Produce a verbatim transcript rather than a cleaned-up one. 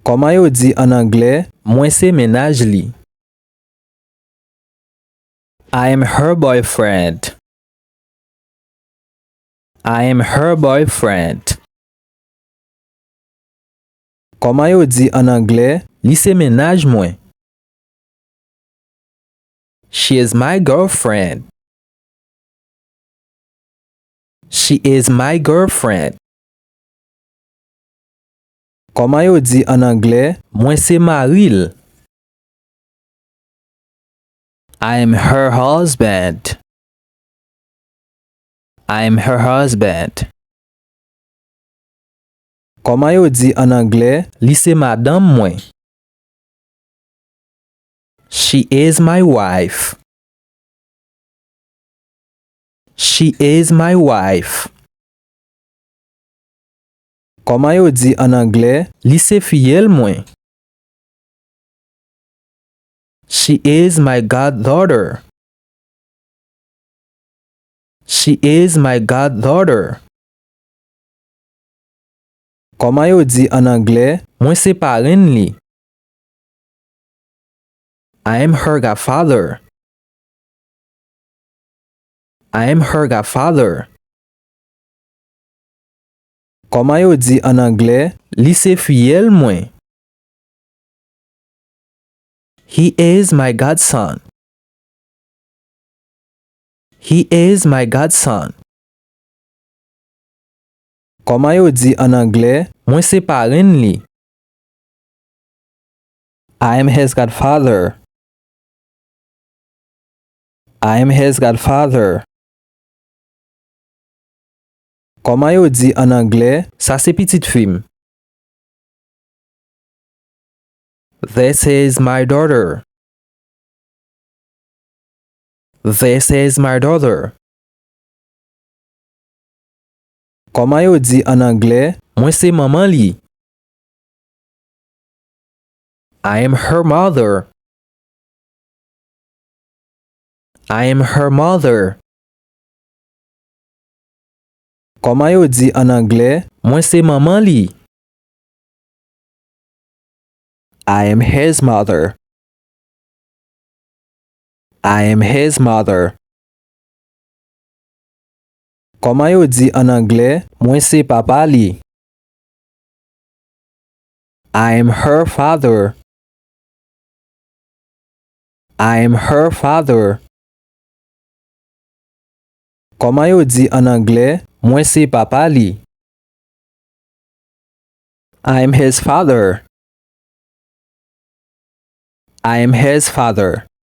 Kòman yo di ann anglè, mwen se mennaj li? I am her boyfriend. I am her boyfriend. Kòman yo di ann anglè, li se mennaj mwen? She is my girlfriend. She is my girlfriend. Kòman yo di ann anglè, mwen se mari l? I am her husband. I am her husband. Kòman yo di ann anglè, li se madanm mwen? She is my wife. She is my wife. Kòman yo di ann anglè, li se fiyèl mwen? She is my goddaughter. She is my goddaughter. Kòman yo di ann anglè, mwen se parenn li? I am her godfather. I am her godfather. Kòman yo di ann anglè, li se fiyèl mwen? He is my godson. He is my godson. Kòman yo di ann anglè, mwen se parenn li? I am his godfather. I am his godfather. Kòman yo di ann anglè, sa se pitit fi m? This is my daughter. This is my daughter. Kòman yo di ann anglè, mwen se manman li? I am her mother. I am her mother. Kòman yo di ann anglè, mwen se manman li? I am his mother. I am his mother. Kòman yo di ann anglè, mwen se papa li? I am her father. I am her father. Kòman yo di ann anglè, mwen se papa li? I am his father. I am his father.